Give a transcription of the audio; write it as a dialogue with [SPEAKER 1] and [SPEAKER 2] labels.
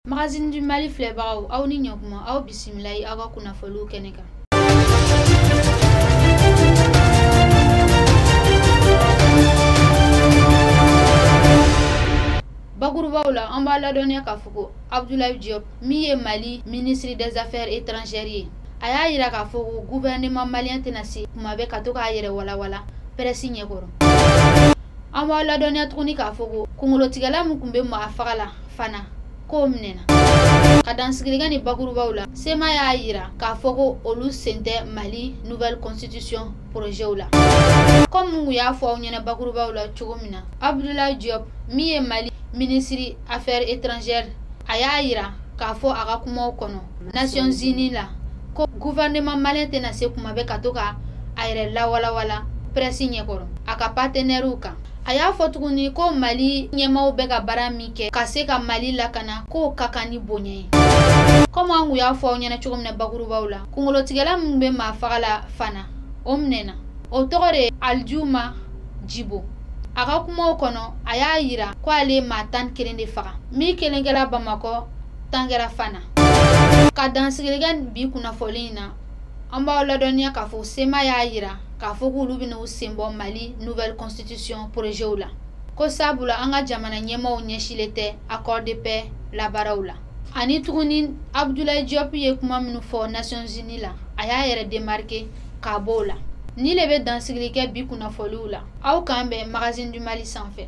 [SPEAKER 1] Magazine du Mali filɛbagaw, aw ni ɲɔguma, aw bisimila aw ka kunnafoniw kɛnɛ kan. Bakurubaw la, an b'a ladɔnniya k'a fɔ ko Abdoulaye Diop, min ye Mali ministre des affaires étrangères ye, a y'a yira k'a fɔ ko gouvernement malien tɛna se kuma bɛɛ ka to k'a yɛrɛ walawala presse ɲɛkɔrɔ. An b'a ladɔnniya tuguni k'a fɔ ko kunkolotigɛla min tun bɛ maa faga la fana, k'o minɛna. Ka dansigili kɛ ni bakurubaw la, CMA y'a yira k'a fɔ ko olu sen tɛ Mali nouvelle constitution projet la. Komi n kun y'a fɔ aw ɲɛna bakurubaw la cogo min na, Abdoulaye Diop, min ye Mali ministre affaires étrangères, a y'a yira k'a fɔ a ka kumaw kɔnɔ Nations Unies la ko gouvernement malien tɛna se kuma bɛɛ ka to ka a yɛrɛ lawalawala presse ɲɛkɔrɔ a ka partenaires kan. A y'a fɔ tuguni ko Mali ɲɛmaaw bɛ ka baara min kɛ ka se ka Mali lakana, k'o ka kan ni bonya ye. Komi an kun y'a fɔ aw ɲɛna cogo min na bakurubaw la, kunkolotigɛla min bɛ maa faga la fana, o minɛna. O tɔgɔ de ye Aljuma Jibo. A ka kumaw kɔnɔ, a y'a yira ko ale ye maa 11 de faga, min kelen kɛra Bamakɔ, 10 kɛra Fana. Ka dansigili kɛ bi kunnafoni in na, an b'aw ladɔnniya k'a fɔ CMA y'a yira k'a fɔ k'olu bɛna u sen bɔ Mali nouvelle constitution projet la, ko sabula an ka jamana ɲɛmaaw ɲɛsilen tɛ accord de paix labaaraw la. Ani tuguni, Abdoulaye Diop ye kuma minnu fɔ Nations Unies la, a y'a yɛrɛ démarquer k'a bɔ o la. Ni le bɛ dansigili kɛ bi kunnafoniw la. Aw k'an bɛn Magazine du Mali sanfɛ.